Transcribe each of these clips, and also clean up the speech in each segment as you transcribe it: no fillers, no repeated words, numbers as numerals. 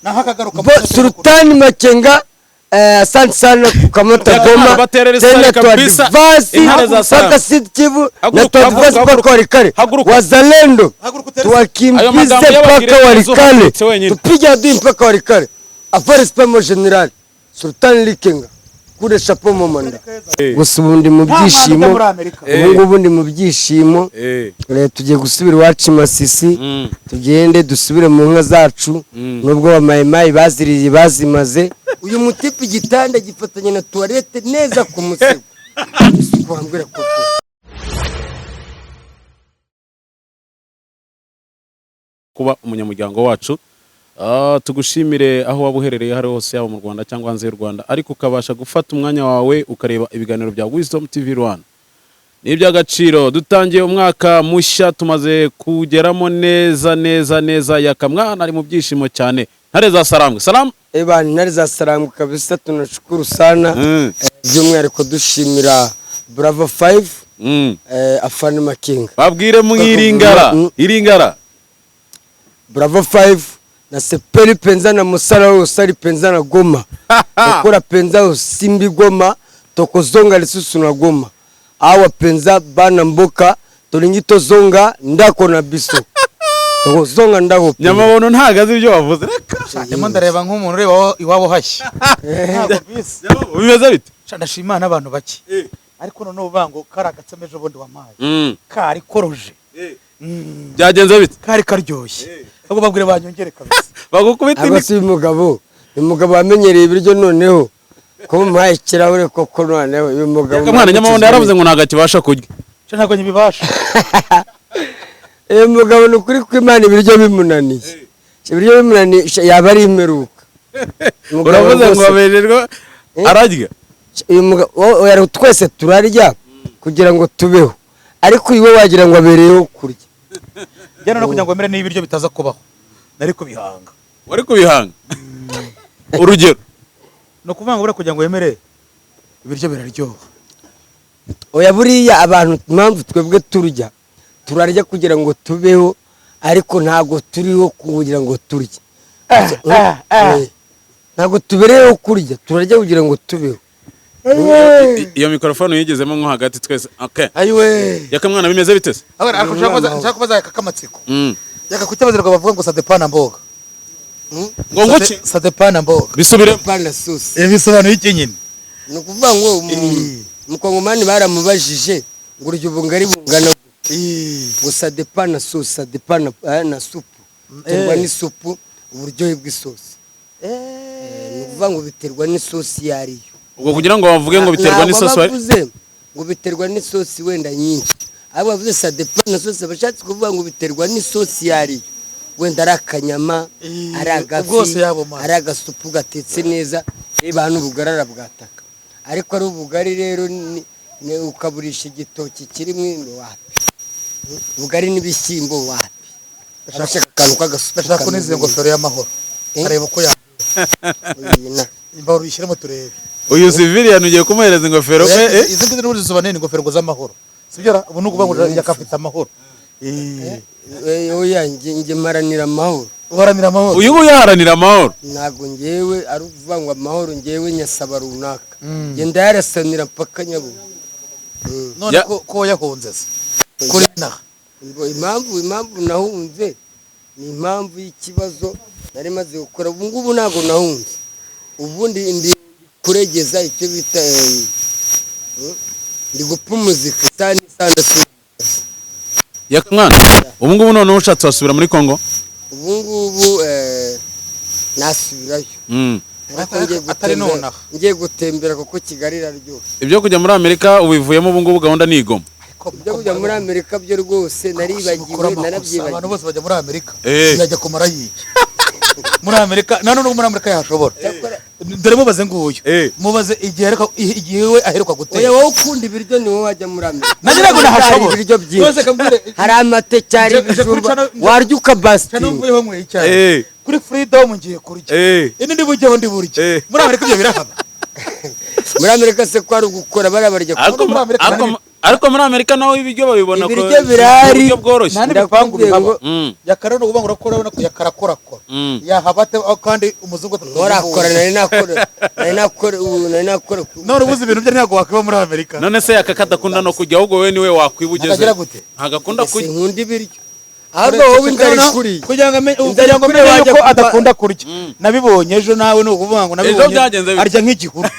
Naho akagaruka. Bo Sultani Makenga, asante sana kukamata Yaka Goma, baterera tena isari kabisa. tuadvance Intare za Saranga. mpaka Sud Kivu na Haguruka, tuadvance haguruka, mpaka haguruka. Walikale. Haguruka. Wazalendo Haguruka utere- Ayo tuwakimbize magambo y'abagire mpaka Walikale, uhagurutse wenyine. tupige adui mpaka Walikale. Afare spamo General Sultani Likenga kure chapeau momanda. Gusa ubu ndi mu Nta mwana ujya byishimo, muri Amerika. ubu ngubu ndi mu byishimo. Tugiye gusubira iwacu i Masisi, tugende dusubire mu nka zacu, nubwo abamayimayi baziriye bazimaze. Uyu mutipe igitanda gifatanye na tuwarete neza ku musego. Isuku wambwira koko. Kuba umunyamuryango wacu, tugushimire aho waba uherereye aho ari hose, yaba mu Rwanda cyangwa hanze y'u Rwanda, ariko ukabasha gufata umwanya wawe ukareba ibiganiro bya Wisdom TV Rwanda, ni iby'agaciro. Dutangiye umwaka mushya, tumaze kugeramo neza neza neza. Yakamwana ari mu byishimo cyane. Ntare za Sarambwe, salamu. Ebana, intare za Sarambwe kabisa, tunashukuru sana. By'umwihariko dushimira Bravo 5, Afani Makenga. Babwire mu iringara. Iringara. Bravo 5 nasepeli penza na mosala oyo osali penza na Goma, lokola penza osimbi Goma, tokozonga lisusu na Goma. Awa penza bana mboka tolingi tozonga ndako na biso, tokozonga ndako penza. Nyamabono ntago azi ibyo wavuze, reka. Ndimo ndareba nk'umuntu ureba iwabo hashya, ntabwo bisi. Nyamabono, bimeze bite? Sha, ndashima Imana abantu bake, ariko noneho uvuga ngo kari agatsema ejo bundi wampaye kari koroje. Byagenze bite? Kari karyoshye, ahubwo babwire banyongere kabisa. Bagukubita Aba indi. si uyu mugabo, ni umugabo wamenyereye ibiryo, noneho ko muhaye ikirahure koko, noneho uyu mugabo. Mwana, Nyamabono yaravuze ngo ntabwo akibasha kurya. Sha, ntabwo nyibibasha. Uyu mugabo ni ukuri kw'Imana, ibiryo bimunaniye, ibiryo bimunaniye yaba ari imperuka. Umugabo Uravuze ngo rwose- abererwa ararya. Uyu mugabo oya, twese turarya kugira ngo tubeho, ariko uyu we wagira ngo abereyeho kurya. Njyana no kugira ngo wemere niba ibiryo bitaza kubaho nari kubihanga. Wari kubihanga, urugero? Ni ukuvuga ngo buriya kugira ngo wemere ibiryo biraryoha. Oya, buriya abantu impamvu twebwe turya, turarya kugira ngo tubeho, ariko ntabwo turiho kugira ngo turye. Ntabwo tubereyeho kurya, turarya kugira ngo tubeho. Iyo mikorofone uyigezemo nko hagati twese, okay. Ayiwe. Yakamwana, bimeze bite se? Ariko nshaka kubaza aka kamatsiko. Yaka kucyabazirwa bavuga ngo sadepana mboga. Ngo ki? Sadepana mboga. Bisubire. Pana sosi. Ibi bisobanuye iki nyine? Ni ukuvuga ngo umukongomani baramubajije ngo urya ubugari bungana gute? Ngo ça dépend na sauce, ça dépend na supu, biterwa n'isupu, uburyohe bw'isosi. Ni ukuvuga ngo biterwa n'isosi iyo ariyo. Ubwo kugira ngo bavuge ngo biterwa Ntabwo n'isosi bavuze ngo biterwa n'isosi wenda nyinshi, ahubwo bavuze ça dépend na sauce, bashatse kuvuga ngo biterwa n'isosi iyo ariyo, wenda ari akanyama, ari agafi, Bwose yabumara. ari agasupu gatetse neza. Reba hano ubugari arabwataka, ariko ari ubugari rero ukaburisha igitoki kirimo wapi, ubugari n'ibishyimbo wapi, abashaka akantu k'agasupu. Ndashaka ko nizi ingofero y'amahoro, areba uko ya Iyi imbabura uyishyiremo turebe. Uyu civilian ugiye kumuhereza ingofero? Izi ngizi n'ubundi zisobanuye ni ingofero ngo z'amahoro, sibyo ra? Ubu ni ukuvuga ngo yakafite amahoro. Oya, njye mparanira amahoro. Uharanira amahoro. Uyu nguyu yaharanira amahoro. Ntabwo ngewe ari ukuvuga ngo amahoro ngewe nyasaba runaka, njye ndayarasanira mpaka nyabugogo. None ko yahunze se kuri inaha? Ngo impamvu nahunze ni impamvu y'ikibazo nari maze gukora. Ubu ngubu ntabwo nahunze, ubundi ndi kuregeza icyo bita ndi gupumuzika isaha n'isaha ndasubira. Yakamwana, ubu ngubu noneho ushatse wasubira muri Congo? Ubu ngubu nasubirayo, ariko ngiye Atari gutembera, nonaha. ngiye gutembera kuko Kigali iraryoshye. Ibyo kujya muri Amerika ubivuyemo, ubu ngubu gahunda ni igoma. Ibyo kujya muri Amerika byo rwose naribagiwe. Abantu Narabyibagiwe. bose bajya muri Amerika. Yajya kumara yiki muri Amerika? Nta nubwo muri Amerika yahashobora. Dore mubaze nguyu. Mubaze igihe we aheruka Oya, gutera. wowe ukunda ibiryo ni wowe wajya muri Amerika. Nanjye ntabwo nahashobora. Hari ibiryo byinshi. Rwose kambwire. Hari amateke, hari Nje kuri ibijumba, warya Channel ukabasitinga. mvuyeho nyweye icyayi. Kuri Freedom ngiye kurya. Indi ndi bujyeho ndi burye. Muri Amerika ibyo birahaba? Muri Amerika se ko ari ugukora, bariya barya Ariko muri Amerika Ariko muri Amerika naho ibiryo babibona Ibiryo birahari. ku buryo bworoshye. Nta n'ibipangu Ndakubwiye bihaba. ngo- Yakara ni ukuvuga ngo urakora, urabona ko yakarakorakora. Yahaba ate aho kandi umuzungu atatu. Nkorakora, nari nakora, nari nakora ubu, nari nakora. None ubuze ibintu bye, ntabwo wakwiba muri Amerika. None se yaka kadakunda no kujya, ahubwo wowe niwe wakwiba ugeze. Ntabwo agira gute? Ntabwo akunda kurya. Sinkunda ibiryo, ahubwo wowe inzara ikuriye. Kugira ngo amenye, Inzara kugira ngo ikuriye amenye wajya yuko adakunda kurya. Nabibonye ejo nawe, ni ukuvuga ngo nabibonye. Byagenze bite? Arya nk'igihuru.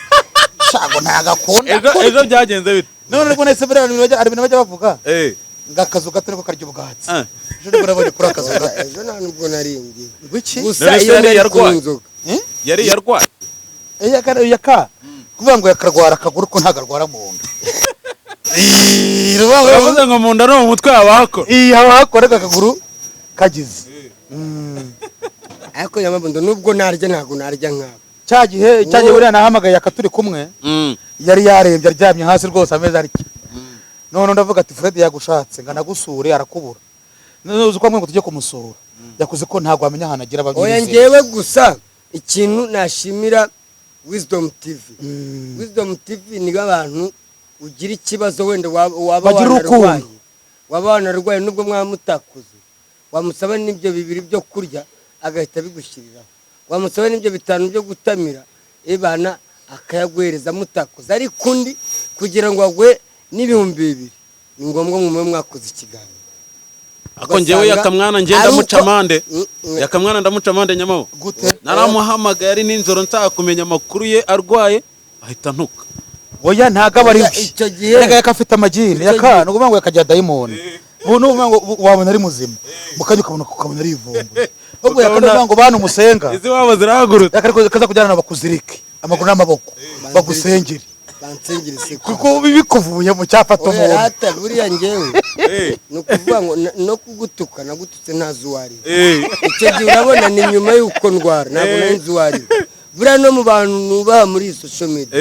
Shago ntabwo akunda Ejo kurya. ejo byagenze bite? None ubwo nahise buriya hari ibintu bajya bavuga ngo akazu gato niko karya ubwatsi. Ejo nibwo nabonye kuri akazu gato. Ejo nta nubwo naringiye. Wiki? Gusa None se iyo yari nari yarwaye? ku nzoga. Yari yarwaye. Yaka kuvuga ngo yakarwara akaguru ko ntabwo arwara mu nda. Ii, Uravuze ngo mu nda no mu mutwe haba hakora. Ii, haba hakorega akaguru kagize. Ariko nyamabundo, nubwo narya, ntabwo narya nkabo. Cya gihe buriya nahamagaye yaka turi kumwe, yari yarembye, aryamye hasi rwose, ameze atya. None ndavuga ati: "Fred yagushatse ngo anagusure, arakubura." None uzi ko amwe ngo tujye kumusura, yakuze ko ntabwo wamenya ahantu agira Oya. ababyize. Ngewe gusa ikintu nashimira Wisdom TV, Wisdom TV ni abantu ugira ikibazo wenda waba Bagira urukundo. wanarwaye, waba wanarwaye, nubwo mwaba mutakuze, wamusaba n'ibyo bibiri byo kurya agahita abigushyiriraho, wamusaba n'ibyo bitanu byo gutamira ibana akayaguhereza mutakoze. Ariko undi kugira ngo aguhe n'2000 ni ngombwa ngo mube mwakoze ikiganiro. Ako njyewe Ugasanga yakamwana ngenda ari muca amande. Yakamwana ndamuca amande, nyamabo. Gute? Naramuhamagaye ari nijoro nshaka kumenya amakuru ye arwaye, ahita ntuka. Oya, ntabwo aba ari Oya, we. icyo gihe- Erega yaka afite amagini. Icyo Yaka gihe- ni ukuvuga ngo yakagira dayimoni. Ubu ni ukuvuga ngo wabona ari muzima, mukanya ukabona ari ivumbuye. Ahubwo yaka ni ukuvuga ngo bantu musenga, Izi wabo zirahagurutse. yaka ariko kaza kujyana bakuzirike amaguru n'amaboko, bagusengere. Bansengere se? Kuko bikuvuye mu cyafata Oya, umuntu. rata buriya njyewe ni ukuvuga ngo no kugutuka nagututse ntazi uwo ari we. Icyo gihe urabona ni nyuma y'uko ndwara, ntabwo nari nzi uwo ari we. Buriya no mu bantu nubaha muri iyi social media,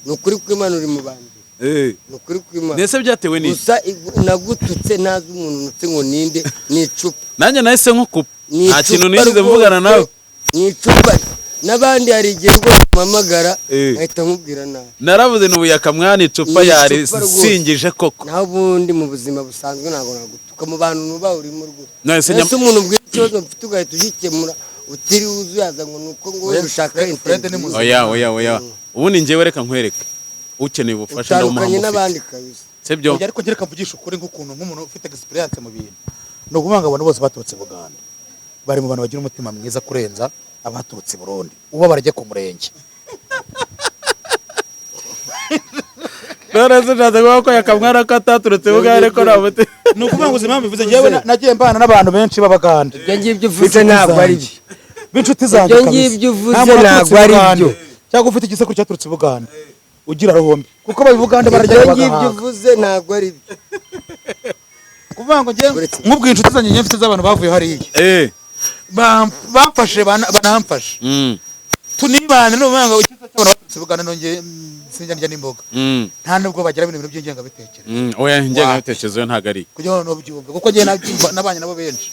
ni ukuri kw'Imana uri mu ba mbere, ni ukuri kw'Imana. Mbese byatewe n'iki? Gusa nagututse ntazi umuntu nutse ngo ninde, ni icupa. Nanjye nahise nkukupa. Ni Nta kintu icupa nigeze mvugana rwose, nawe. Ni icupa. N'abandi hari igihe rwose mpamagara nkahita nkubwira nabi. Naravuze ni ubuyakamwana icupa Ni yari icupa rwose. singije koko. Naho ubundi mu buzima busanzwe ntabwo nagutuka, mu bantu nubaha urimo rwose. None se Ese umuntu ubwira ikibazo mfite ugahita ugikemura utiriwe uzuyaza ngo ni uko ngo wenda ushaka Fred ni interview. muzima. Oya, oya, oya, ubundi njyewe reka nkwereke, ukeneye ubufasha ndamuha. Utandukanye Mufite n'abandi kabisa. Sibyo? Oya, ariko njye reka mvugishe ukuri, nk'ukuntu nk'umuntu ufite experience mu bintu, ni ukuvuga ngo abantu bose baturutse Buganda bari mu bantu bagira umutima mwiza kurenza abaturutse i Burundi, uba barajya ku murenge. None se ushatse kuvuga ko yakamwana ko ataturutse Bugande ko nta muti? Ni ukuvuga ngo uzi impamvu bivuze? Njyewe nagiye mbana n'abantu benshi b'Abagande. Ibyo ngibyo uvuze ntabwo ari byo. B'inshuti zanjye Ibyo kabisa. ngibyo uvuze Nta muntu waturutse ntabwo ari Bugande byo. cyangwa ufite igisekuru cyaturutse i Bugande ugira ruhombi, kuko baba i Bugande bararya Ibyo ngibyo bagahaga. uvuze ntabwo ari byo. Kuvuga ngo njyewe Uretse- nk'ubwo inshuti zanjye njye mfite z'abantu bavuye hariya, bamfashe banamfashe, tunibane. Ni ukuvuga ngo icyiza cy'abantu baturutse i Bugande, nongeye sinjya ndya n'imboga, nta nubwo bagira bino bintu by'ingengabitekerezo. Oya, ingengabitekerezo yo ntabwo ari. Kugira ngo nubyumve, kuko njye nabanye nabo benshi,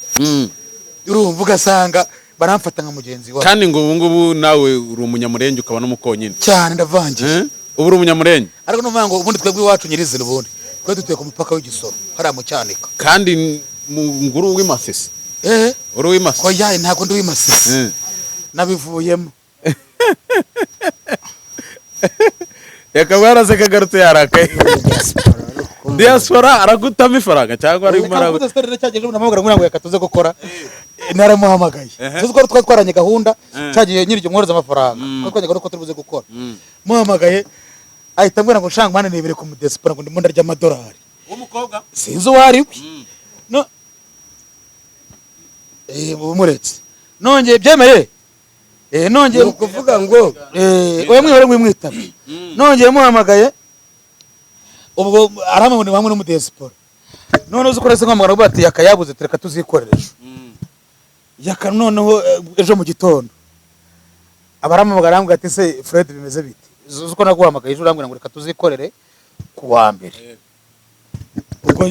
urumva ugasanga baramfata nka mugenzi wabo. Kandi ngo ubu ngubu nawe uri umunyamurenge ukaba n'umukonyine. Cyane, ndavangiye. Eh? Ubu uri umunyamurenge. Ariko nuvuga ngo ubundi twebwe iwacu nyirizina, ubundi twe dutuye ku mupaka w'Igisoro hariya mu Cyanika. Kandi mu nguru w'imasisi. Eh. Uri uw'imasisi. Oya, ntabwo ndi uw'imasisi. Nabivuyemo. Yakaba yaraseka agarutse yarakaye. Diaspora. Diaspora aragutamo ifaranga cyangwa arimo Reka mvuze cyagiye ejo namuhamagara ngo reka tuze gukora. Naramuhamagaye, tuzi ko twari twaranye gahunda cyagiye nyiri iryo mwohereza amafaranga, twari twaranye gahunda ko turi buze gukora. Muhamagaye ahita ambwira ngo nshanga mwana nibere ku mudiaspora, ngo ndimo ndarya amadolari. W'umukobwa. Sinzi uwo ari we. No ubu muretse nongeye byemeye, nongeye Ni ukuvuga ngo oya, mwihore mwimwitaba. Nongeye muhamagaye ubwo arampamagara hamwe n'umudiaspora. None uzi ko nahise nkamuhamagara avuga ati yaka yabuze, tureka tuzikorere ejo. Yaka noneho ejo mu gitondo abarampamagara arambwira ati: "Se Fred, bimeze bite? Uzi ko naguhamagaye ejo urambwira ngo reka tuzikorere ku wa mbere." Ubwo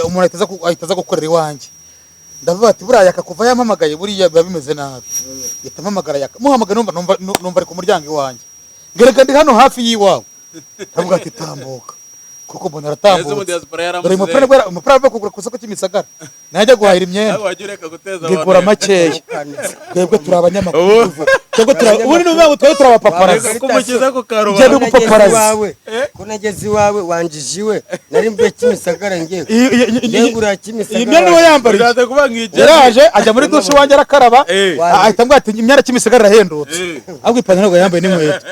umuntu ahita aza gukorera iwanjye. Ndavuga ati buriya yaka kuva yampamagaye buriya biba bimeze nabi. Ahita ampamagara yaka, muhamagaye numva ari ku muryango iwanjye, ngereka ndi hano hafi y'iwawe. Ndavuga ati tambuka. Kuko mbona Ese mu aratambutse. diaspora Dore yaramusize. umupira nibwo umupira ava kugura ku isoko cy'Imisagara, najya guhahira imyenda Nawe wajya ureka guteza ngigura abantu. makeya. Twebwe turi abanyamakuru, Ubu- twebwe turi, ubundi ni ukuvuga ngo twebwe turi abapaparazzi. Reka kumukiza ku Njye karubanda. ni gupaparazi. Iwawe, ko nageze iwawe wanjije iwe, nari mvuye Kimisagara ngewe. Ngengura Iyi Kimisagara. myenda niwe yambariye. Ushatse kuba nk'igera. Yaraje ajya muri dushe iwanjye arakaraba, ahita ambwira ati imyenda Kimisagara irahendutse. Ahubwo ipantaro ntabwo yambaye n'inkweto.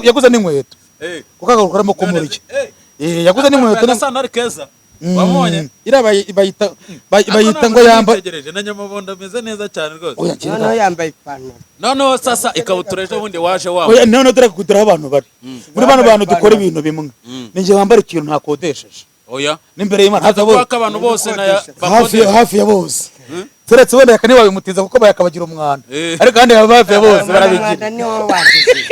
Yaguze n'inkweto kuko akaguru karimo kumurya. Yaguze n'inkweto. Agasandari keza. Wabonye? Iriya bayita bayita ngo yamba Nitegereje na Nyamabondo ameze neza cyane rwose. Oya, kera. Noneho yambaye ipantaro. Noneho sasa ikabutura ejo bundi waje wambaye. Oya, none dore kugura aho abantu bari, muri bano bantu dukora ibintu bimwe, ninjye wambara ikintu ntakodesheje Oya. n'imbere y'Imana hafi ya bose. Kuko abantu bose na Hafi bakodesha. hafi ya bose, turetse wenda yaka ntibabimutiza kuko bayakabagira umwanda, ariko ahandi haba hafi ya bose barabigira. Umwanda ni wowe wanjije.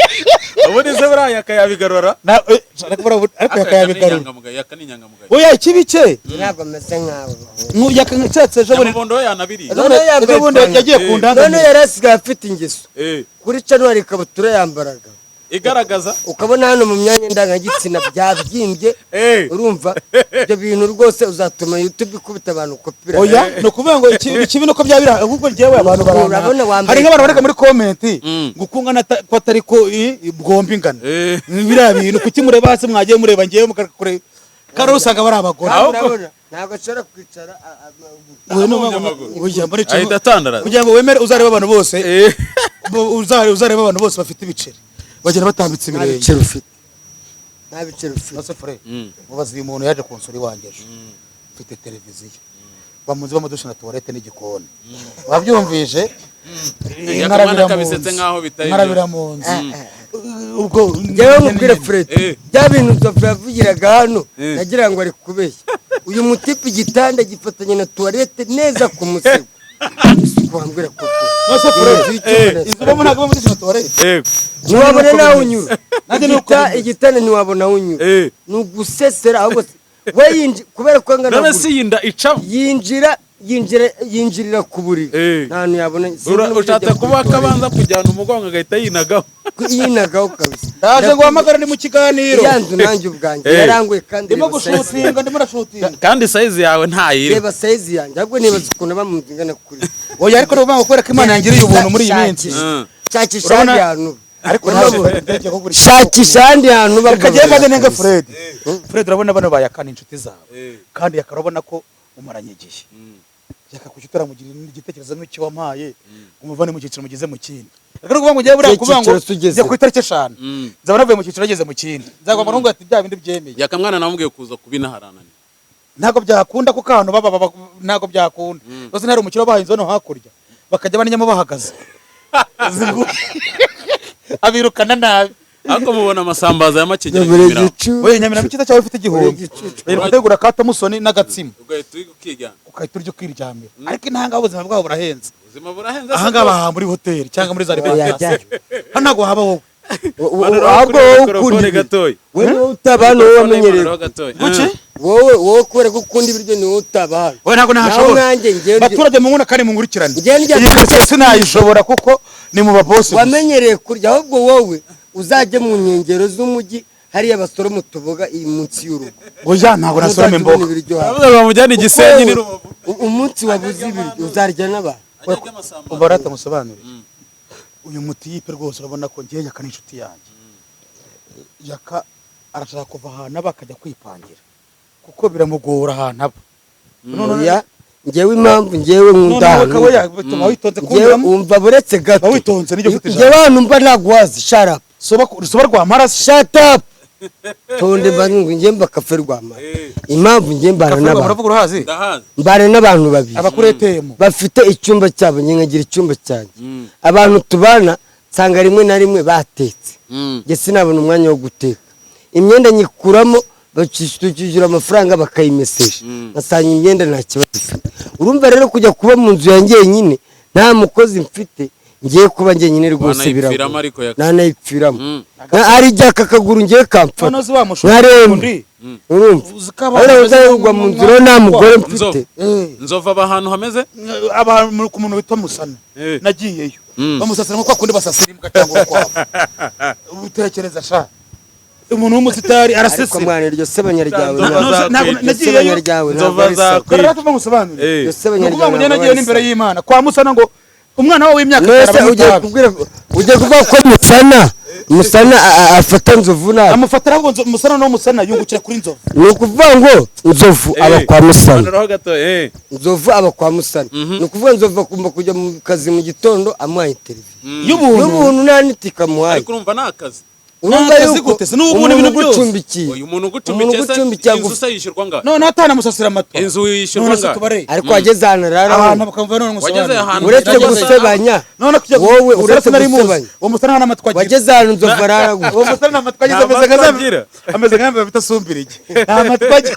Ubundi se buriya yakayabigarura. Ariko ariko yakayabigarura. Inyangamugayo, yaka ni inyangamugayo. Oya, ikibi cye Ntabwo ameze nkawe. Yakeretse ejo bundi. Nyamabondo we yanabiriye. Ejo bundi Noneho yambaye ejo bundi ipantaro. yagiye ku None ndangamire. yari asigaye afite ingeso, kuri cano hari ikabutura yambaraga Igaragaza. ukabona hano mu myanya ndangagitsina byabyimbye. Urumva ibyo bintu rwose uzatuma YouTube ikubita abantu copyright. Oya, ni ukuvuga ngo ikibi nuko byaba biri ahubwo njyewe abantu Urabona barana wambaye hari nk'abantu bareka muri comment ngo uko ungana ko atari ko bwombi ingana. Biriya bintu kuki mureba hasi? Mwagiye mureba njyewe mukakureba kandi usanga bari abagore. Kandi urabona ntabwo ashobora kwicara Oya, ni ukuvuga ngo- Amaguru. Oya, mbona ikintu- Ahita atandaraza. Kugira ngo wemere uzarebe abantu bose uzarebe abantu bose bafite ibiceri bagenda batambitse Nta ibirenge. biceri ufite, nta biceri ufite. Nase fure, mubaze uyu muntu yaje kunsura iwanjye ejo, mfite televiziyo bamuzi bamudusha na toilette n'igikoni, wabyumvise? Yakamwana Nkarabira mu kabisetse nzu. nkaho bitari byo. Nkarabira mu nzu ubwo. Njyewe mubwire Fred, bya bintu Nzovu yavugiraga hano, nagira ngo ari kubeshya. Uyu mutipe igitanda gifatanye na toilette neza ku musego. Wambwira koko? Nase Fred, Inzu y'icyumba inzu ubamo ntabwo bamudusha na toilette. Yego. Ntiwabona nawe unyura. Nanjye ni uko bimeze. Igitanda ntiwabona aho unyura. Ni ugusesera ahubwo we yinji kubera ko angana None gutya. si iyi nda icamo? Yinjira yinjirira ku buriri. Nta hantu yabona, sinzi n'uburyo Ushatse ajya kuri kuba toilette. akabanza kujyana umugongo agahita yinagaho. Yinagaho kabisa. Ndaje ngo uhamagare, ni mu kiganiro. Ya nzu nanjye ubwanjye yaranguye kandi Ndimo reba size. gushutinga, ndimo ndashutinga. Kandi size yawe ntayiri. Reba size yanjye, ahubwo nibaza ukuntu aba mu nzu ingana kuri. Oya, ariko ni ukuvuga ngo kubera ko Imana yangiriye ubuntu muri iyi minsi. Shakisha Urabona- ahandi hantu. Ariko Urabona? naje kugura. Shakisha ahandi hantu. Reka njyewe maze nenga. Kabisa. Fred, Fred, urabona bano bayakana inshuti zawe, kandi yakara urabona ko umaranye igihe, yakakuki utaramugira igitekerezo nk'icyo wampaye ngo umuvane mu cyiciro mugeze mu kindi? Reka no kuvuga ngo ngewe buriya Icyo kuvuga ngo cyiciro se ugeze? njya ku itariki 5 nzaba navuye mu cyiciro nageze mu kindi, nzagomba ngo ati bya bindi byemeye. Yakamwana namubwiye kuza kubinaharanana. Ntabwo byakunda kuko ahantu baba ntabwo byakunda bose. Ntari umukino bahaye inzu hano hakurya, bakajya banyamo bahagaze, abirukana nabi. Ariko mubona amasambaza ya Makigeli Buri Nyamirambo. gicu. We, Nyamirambo icyiza cyawe ufite 1000 Igicucu. bari gutegura ka Tomusoni n'agatsima, Ugahita ukijyana. Ugahita urya ukiryamira, ariko intanga ubuzima bwabo burahenze. Ubuzima burahenze. Aha ngaha bahaha muri hoteli cyangwa muri za Oya, alimentation, hano ntabwo haba wowe. Ahubwo wowe ukunda ibiryo. Gatoya. We niwowe utaba hano, wowe wamenyereye. Kuki? Wowe kubera ko ukunda ibiryo ni wowe utaba hano. Wowe ntabwo Naho nahashobora. nkanjye njyewe Baturage munkunda kandi munkurikirane, Njyewe ndya- iyi karitsiye sinayishobora kuko ni mu babosi gusa. Wamenyereye kurya, ahubwo wowe uzajye mu nkengero z'umujyi hariya basoroma utuboga iyi munsi y'urugo. Oya, ntabwo nasoroma Uzajya ubona imboga. ibiryo hano. Baravuga bamujyana Igisenyi ni Rubavu. Umunsi wabuze ibiryo uzarya n'abantu. Umva rata musobanurire, uyu mutipe rwose urabona ko ngewe Yaka ni inshuti yanjye. Yaka arashaka kuva ahantu aba akajya kwipangira kuko biramugora ahantu aba. Oya, njyewe impamvu njyewe nkunda Noneho ahantu akaba bituma witonze njyewe kunyuramo. umva buretse gato. Ba witonze nijye ufite ijambo. Njyewe ahantu mba ntabwo wazi, shut up. Soba soba rwamaraso. Shut up, tonde mba njye mba kafe rwamara. Impamvu njye mbana Kafe n'abantu uravuga urahazi? Ndahazi. Mbana n'abantu babiri Abakuri ATM. bafite icyumba cyabo, njye nkagira icyumba cyanjye. Abantu tubana nsanga rimwe na rimwe batetse, njye sinabona umwanya wo guteka. Imyenda nyikuramo, tukishyura amafaranga bakayimesesha, ngasanga imyenda nta kibazo ifite. Urumva rero kujya kuba mu nzu ya njyenyine nta mukozi mfite, ngiye kuba njyenyine rwose Wanayipfiramo. biragoye. Ariko Nanayipfiramo. Hari Hari igihe aka kaguru ngiye kamfata Noneho uzi wa mushumba nkaremba. undi? Urumva Uzi ko abantu ariko bameze uzayugwa mu nzu rero nta mugore mfite. Nzovu. Nzovu aba ahantu hameze Abantu ku muntu witwa Musana. Nagiyeyo, bamusasira nko kwa kundi basasira imbwa cyangwa urukwavu. Utekereza sha. Umuntu w'umusitari Ariko arasesera. mwana, iryo sebanya ryawe Nzovu ntabwo- Ntabwo zakwica. iryo nagiyeyo. sebanya ryawe ntabwo Nzovu ari sawa. zakwica. Rero tuva ngusobanurire. Eh. Iryo sebanya Ni ukuvuga ryawe ngo njye ntabwo nagiye ari n'imbere sawa. y'Imana kwa Musana, ngo umwana we w'imyaka None 5 se ugiye abamuitabi. kubwira, ugiye kuvuga ko Musana afata Nzovu nabi? Amufatira ahubwo Musana, no Musana yungukira kuri Nzovu. Ni ukuvuga ngo Nzovu aba kwa Musana. Sobanuraho gato, eh. Nzovu aba kwa Musana, ni ukuvuga Nzovu agomba kujya mu kazi mu gitondo amuha interview Y'ubuntu. y'ubuntu, nta n'itike amuhaye. Ariko urumva ni akazi. Urumva Nta kazi yuko gute se? Ni ubuntu umuntu ibintu byose. ugucumbikiye, Uyu muntu ugucumbikiye umuntu se, ugucumbikiye inzu se yishyurwa angahe? None atanamusasira amatwi. Inzu yishyurwa None se angahe? tubare Ariko wageze ahantu ahantu araraho? bakamva none Wageze ngusobanurire. ahantu Uretse Wageze- gusebanya, None kujya wowe Musana uretse sinari muzi. gusebanya, Uwo Musana nta n'amatwi agira. wageze ahantu Nzovu arara Uwo gutya? Musana nta matwi agize. Nta Ameze nka matwi agira. ameze nka bita sumbirigi, nta matwi agira.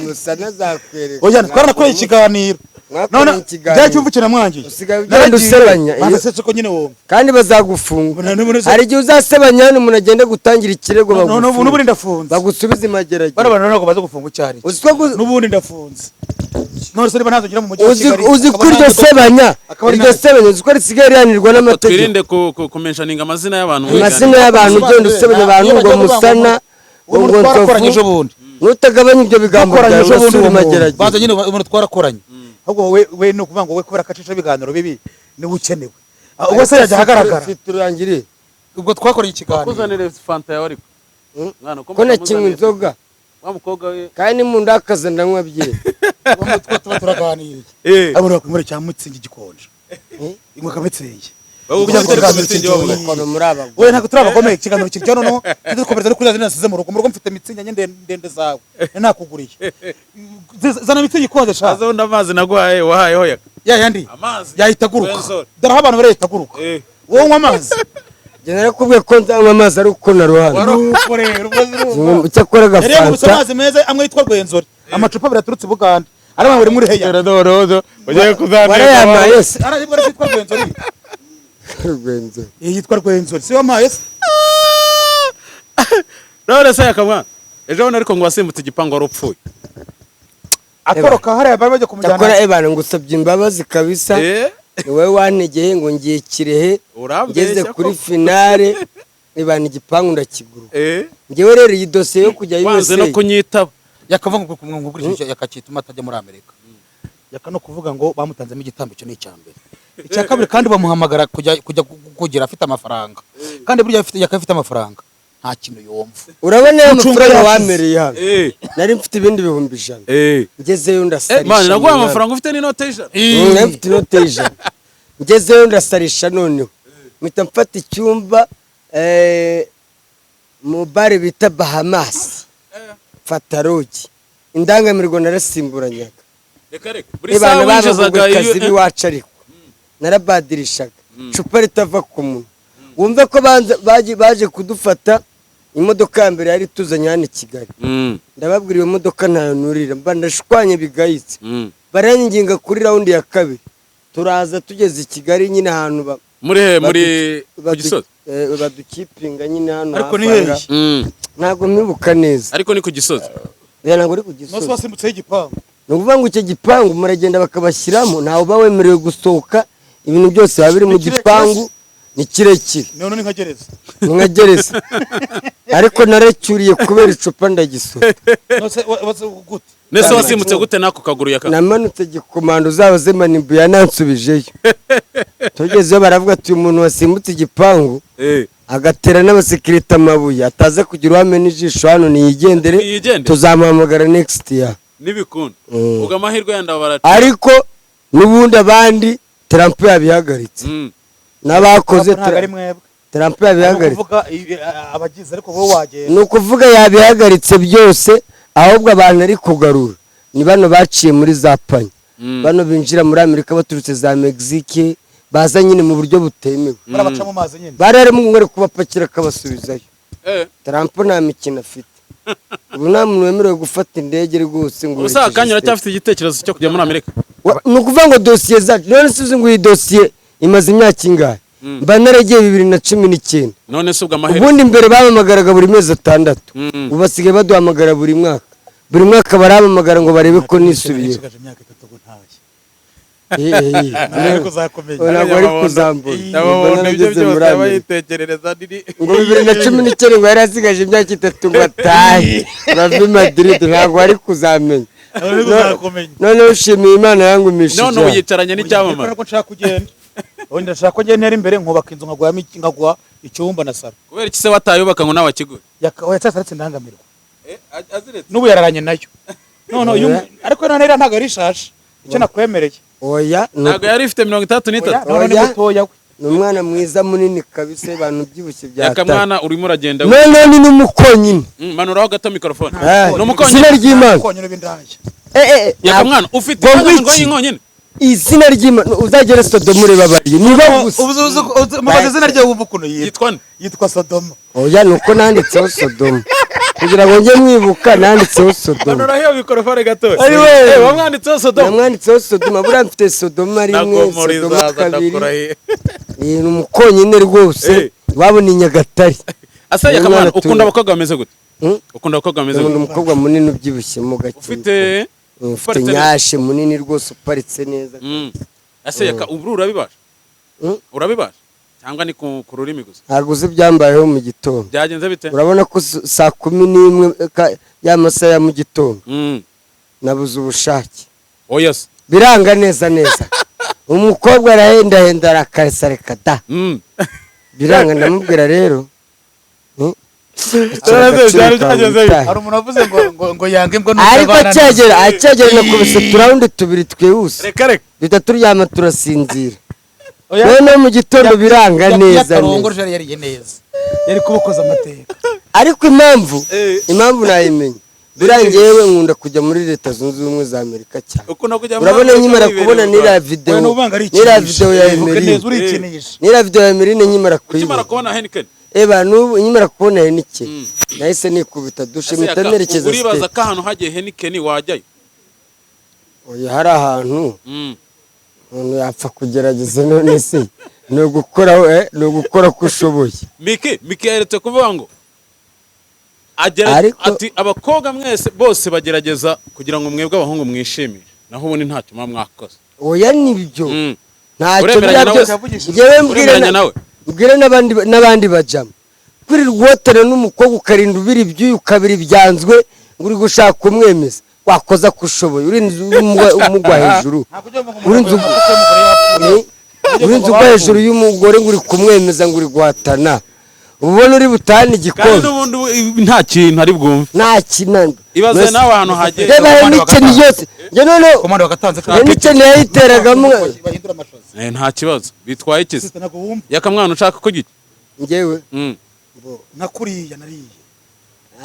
Musana azakwereka. Oya, twaranakoreye ikiganiro. Mwakoreye None ikiganiro. bya cyumvu kiramwangiye. Usigaye ugenda usebanya. Banza setse ko nyine wumva. Kandi bazagufunga. Hari igihe uzasebanya hano, umuntu agenda gutangira ikirego, None ubu bagufunga, n'ubundi ndafunze. bagusubize imageragere. Bano bantu ntabwo baza gufunga icyo. Uzi ko N'ubundi ndafunze. None se niba ntazongera mu mujyi wa uzi Kigali, uzi ko akaba iryo sebanya, akaba iryo sebanya, uzi ko risigaye rihanirwa n'amategeko? Twirinde kumentioninga amazina y'abantu mu Amazina biganiro. y'abantu, ugenda usebanya abantu Iyo ngo bagiye kuvuga ngo Musana, uwo ngo muntu twarakoranye Nzovu. ejo bundi. Nutagabanya ibyo bigambo Twakoranye byawe, ejo bundi urasubira uwo muntu. imageragere. Banza nyine umuntu twarakoranye. Ahubwo wowe we ni ukuvuga ngo we kubera ko acisha ibiganiro bibi niwe ukenewe. Ah, ubwo se yajya ahagaragara? Turangiriye. Ubwo twakoreye ikiganiro. Kuzanire fanta yawe ariko. Mwana, Ko nakinywa inzoga? Wa mukobwa we. Kandi nimundakaza ndanywa byeri. Uwo mutwe tuba turaganiriye. Abona bakwinywera cya Mützig gikonje. Inywa ka Mützig. Bagukubita Kugira ngo ariko ikiganiro Mützig kiryohe. wabuze. Ukuntu muri abagore. Oya, ntabwo turi abagome, ikiganiro kiryoha noneho tudukomereza no kuri za zindi nasize mu rugo. Mu rugo mfite Mützig enye ndende zawe. Nakuguriye. Zana Mützig ikonje sha. Aza undi amazi naguhaye, wahayeho yaka. Ya yandi. Amazi. Yahita aguruka. Rwenzori. Dore aho abantu barahita aguruka. Wowe unywa amazi. Njye narakubwiye ko nzanywa amazi ari uko narohamye. Nuko rero ubwo zirumva. Icyakora Yari yakubise agafanta. amazi meza amwe yitwa Rwenzori. Amacupa abiri aturutse i Bugande. Araba buri muri heya. Dore ugiye kuzanteka. Warayamaye se? Araribwa yitwa Rwenzori. Rwenzo. Iyi yitwa Rwenzori. Si wampaye se? None se yakamwa. Ejo bundi ariko ngo wasimbutse igipangu wari upfuye. Atoroka hariya bari bajya Cyakora kumujyana. ebana, ngusabye imbabazi kabisa. Ni wowe wantegeye ngo ngiye Kirehe, Urambeshya ngeze koko. kuri finale ebana, igipangu ndakiguruka. Ngewe rero iyi dosiye yo kujya Wanze no USA, kunyitaba. Yakavuga ngo kumwungurishije yakakituma atajya muri Amerika. Yaka no kuvuga ngo bamutanzemo igitambo, icyo ni icya mbere. Icya kabiri kandi bamuhamagara kujya kugira afite amafaranga. Kandi burya afite yaka afite amafaranga nta kintu yumva. Urabona ya Gucunga mafaranga yashize. wamereye hano? Nari mfite ibindi 100,000. Ngezeyo ndasarisha. Man, naguhaye mu amafaranga ufite n'inote y'100. Nari mfite inote y'100. Ngezeyo ndasarisha, noneho mpita mfata icyumba mu bare bita Bahamas, mfata lodge, indangamirwa narasimburanyaga. Reka reka. Buri saha Ebana winjizaga babagwe kazi iyo b'iwacu, ariko narabadirishaga icupa ritava ku munwa. Wumve ko baje kudufata, imodoka ya mbere yari ituzanye hano i Kigali, ndababwira iyo modoka ntayo nurira, mba ndashwanye bigayitse. Baranginga kuri round ya kabiri, turaza tugeze i Kigali nyine ahantu Muri he? Muri ku Gisozi? Badukipinga nyine hano Ariko hafi ni hehe? aha. Ntabwo mwibuka neza. Ariko ni ku Gisozi. Oya, ntabwo uri ku Nose Gisozi. wasimbutseho igipangu. Ni ukuvuga ngo icyo gipangu muragenda bakabashyiramo, ntawe uba wemerewe gusohoka, ibintu byose biba biri mu Ni kirekire. gipangu, ni kirekire. None ni nka gereza. Ni nka gereza, ariko naracyuriye kubera icupa ndagisota. Nose gute? Nese wasimbutse gute n'ako kaguru yaka? Namanutse gikomando, uzabaze Manimbu yanansubijeyo. Tugezeyo baravuga ati uyu muntu wasimbutse igipangu agatera n'abasekirite amabuye, ataza kugira uwamena ijisho hano, niyigendere. Niyigendere. Tuzamuhamagara next year. Nibikunda. Ubwo amahirwe yandi baraca. Ariko n'ubundi abandi Trump yabihagaritse n'abakoze. Ntabwo ari mwebwe. Trump Ari yabihagaritse. ukuvuga abagize, ariko wowe wagenda. Ni ukuvuga yabihagaritse byose, ahubwo abantu ari kugarura ni bano baciye muri za panya, bano binjira muri Amerika baturutse za Mexique, baza nyine mu buryo butemewe. Barabaca mu mazi nyine. Bari harimo umwe ari kubapakira akabasubizayo. Trump nta mikino afite ubu, nta muntu wemerewe gufata indege rwose ngo Ubusa werekeje akanya States. uracyafite igitekerezo cyo kujya muri Amerika? Ni ukuvuga ngo dosiye zacu, none se uzi ngo iyi dosiye imaze imyaka ingahe? Mba naragiye 2019. None se ubwo amahirwe Ubundi mbere bampamagaraga buri mezi 6, ubu basigaye baduhamagara buri mwaka. Buri mwaka barampamagara ngo barebe ko nisubiyeho. Nsigaje imyaka 3 ngo ntashye. Ntabwo ari kuzakumenya. Ntabwo ari kuzambura. Nyamabondo Mbona ibyo nageze byose muri aba Amerika. yitekerereza niri Ngo 2019 ngo yari asigaje imyaka 3 ngo atahe bave i Madrid, ntabwo ari kuzamenya. Ntabwo ari kuzakumenya. Noneho ushimiye Imana yangumishije. None ubu yicaranye n'icyamamare. Ariko nshaka kugenda. Ubundi ndashaka ko ngenda ntera imbere, nkubaka inzu, nkaguha icyumba na salo. Kubera iki se watayubaka ngo nawe akigure? Oya, cyasaretse ndangamirwa. Aziretse. N'ubu yararanye nayo. None uyu, ariko none iriya ntabwo ari ishaje. Icyo nakwemereye. Oya, Ntabwo yari ifite 63? Oya, none ni Oya. mutoya we. Ni umwana mwiza munini kabisa, abantu byibushye bya. Yakamwana, urimo uragenda. Noneho ni n'umukonyine. Manuraho gato mikorofone. Eh, Ni umukonyine. Izina ry'Imana. Konyine b'indaya. Yakamwana, ufite Ngo inka ngwiki? nkonyine. Izina ry'Imana, uzagere Sodomu ureba bariye niba gusa. Mubaze izina rye wumva ukuntu yitwa. Yitwa nde? Yitwa Sodoma. Oya, ni uko nanditseho Sodomu kugira ngo njye mwibuka, nanditseho Sodomu. Manuraho iyo mikorofone gato. Ari we. Wamwanditseho Sodoma. Namwanditseho Sodoma. Buriya mfite Sodoma rimwe, Nagomora Sodoma izaza kabiri. ndakurahiye. Ni umukonyine rwose. Iwabo ni Nyagatare. Ase Ni Yakamwana, umwana ukunda tuye. abakobwa bameze gute? Hmm? Ukunda abakobwa bameze Nkunda gute? umukobwa munini ubyibushye mu gake. Ufite Ufite uparitse neza. nyashe munini rwose, uparitse neza. Ase Yaka, ubu urabibasha? Mm. Urabibasha cyangwa ni ku rurimi gusa? Ntabwo uzi ibyambayeho mu gitondo. Byagenze bite? Urabona ko saa 11 ya masaha ya mu gitondo nabuze ubushake. Oya se. Biranga neza neza, umukobwa arahendahenda, arakaresa, reka da. Biranga, ndamubwira rero. Byari byagenze bite? Hari umuntu wavuze ngo yanga imbwa Ariko n'utabana. akegera nakubise uturound tubiri twihuse. Reka reka. Duhita turyama turasinzira. Oya. Noneho mu gitondo biranga neza Yakarongo neza. yari yariye neza, yari kubakoza amateka. Ariko impamvu nayimenya, buriya ngewe nkunda kujya muri Leta Zunze Ubumwe za Amerika cyane. Ukunda kujya muri Urabona Amerika nkimara wibereye kubona mu n'iriya Rwanda. videwo, Oya, n'ubanga ari n'iriya ikinisha. videwo ya Uvuge Emeline, neza, urikinisha. n'iriya videwo ya Emeline nkimara Ukimara kuyibona, kubona Heineken. Eba, n'ubu nkimara kubona Heineken nahise nikubita dushe, Ese mpita Yaka, nerekeza uribaza state. ko ahantu hagiye Heineken wajyayo? Oya, hari ahantu umuntu yapfa kugerageza. None se ni ugukora, ni ugukora ko ushoboye. Miki yaherutse kuvuga ngo agera ati abakobwa mwese bose bagerageza kugira ngo mwebwe abahungu mwishimire, naho ubundi ntacyo muba mwakoze. Oya, nibyo. Ntacyo. Uremeranya Biriya nawe? byose ngewe mbwire Uremeranya nawe? Mbwire n'abandi bajama, kwirirwa wotana n'umukobwa ukarinda ubira ibyuya, ukabira ibyanzwe, ngo uri gushaka kumwemeza, wakoza ko ushoboye, urinze umugwa hejuru. Ntabwo ujya mu Urinze urinze ugwa hejuru y'umugore ngo uri kumwemeza, ngo uri guhatana, uba ubona uri butahane Kandi igikombe. n'ubundi nta kintu ari bwumve. Nta kintu. Ibaze nawe ahantu hagiye Reba Heineken yose njye noneho Komanda wagatanze. Heineken yayiteragamo. Bahindura amashaza. Nta kibazo bitwaye ikizi. Sister, ntabwo wumva. Yakamwana, ushaka ko giki? Njyewe Nakuriya nariye.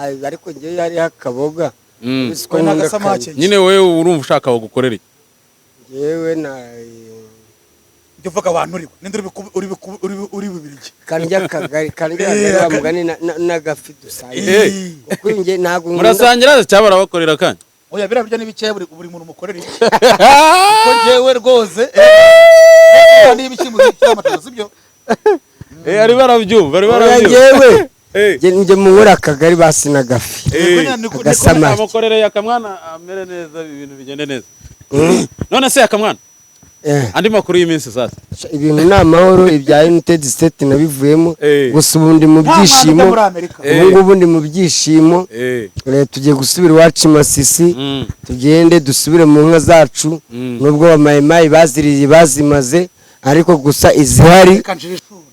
Ay, ariko njyewe hariho akaboga. Uzi ko Oya, nkunda n'agasamake. kanya. Nyine wowe urumva ushaka bagukorera iki? Njyewe na Njye uvuga abantu uriwe ninde uri bubirigi? Karya akagari, karya akagari wa mugani n'agafi dusangiye. Kuko njye ntabwo nkunda. Murasangira cyangwa barabakorera kandi? Oya, biriya biryo ni bikeya, buri muntu umukorera iki, kuko njyewe rwose niba ibishyimbo by'amatara sibyo. Ari barabyumva, ari Oya, barabyumva. njyewe njye munkora akagari basi n'agafi. Agasamake. Amukorere Yakamwana amere neza, ibintu bigende neza. None se Yakamwana, andi makuru y'iminsi sasa? Ibintu ni amahoro, ibya United States nabivuyemo. Gusa ubu ndi mu Nta mwana byishimo. ujya muri Amerika. Ubu ngubu ndi mu byishimo. Tugiye gusubira iwacu i Masisi, tugende dusubire mu nka zacu. Nubwo abamayimayi baziriye bazimaze, ariko gusa izihari Reka njishure.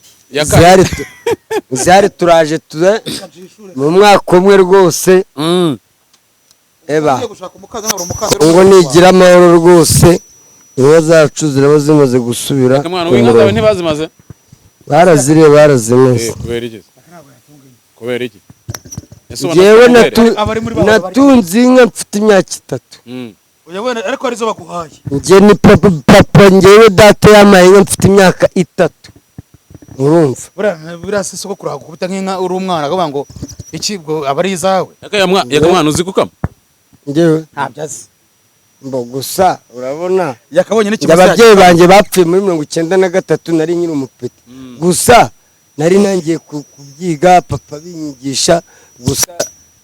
Izihari turaje Reka njishure. mu mwaka umwe rwose. Eba, Ugiye gushaka umukaza nkabura umukaza. ngo nigira amahoro rwose, inka zacu ziraba zimaze gusubira Yakamwana, ku inka zawe murongo. ntibazimaze? Baraziriye, barazimeze. Kubera iki? Kubera iki? Ese ubona Njyewe ko Abari muri ba- natunze inka mfite imyaka 3. Oya wenda, ariko arizo baguhaye. Njye ni papa, papa, njyewe data yampaye inka mfite imyaka 3, urumva? Buriya si soko kurahagukubita nk'inka uri umwana akavuga ngo iki, ubwo aba ari izawe. Yakamwana, uzi gukama? Njyewe Ntabyo azi. Mbo gusa urabona Yakabonye njye n'ikimasa. ababyeyi banjye bapfuye muri 93, nari nkiri umupeti. Gusa nari nangiye kubyiga, papa binyigisha, gusa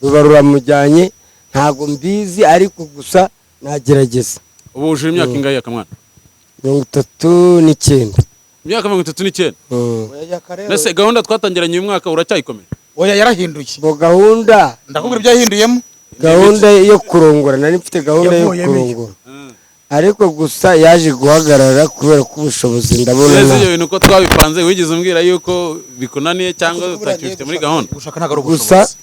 ruba ruramujyanye, ntabwo mbizi, ariko gusa nagerageza. Ubu wujuje imyaka ingahe, Yakamwana? 39. Imyaka 39. Oya, Yaka rero. Mbese gahunda twatangiranye uyu mwaka uracyayikomeje? Oya, yarahinduye. Ngo gahunda? Ndakubwira ibyo yahinduyemo. Gahunda yo kurongora, nari mfite gahunda yo Yavuyemo iyo. kurongora, ariko gusa yaje guhagarara kubera ko ubushobozi ndabona Neza, ibyo bintu uko twabipanze wigeze umbwira yuko bikunaniye cyangwa utakibifite muri gahunda? Gushaka ntabwo ari Gusa ubushobozi.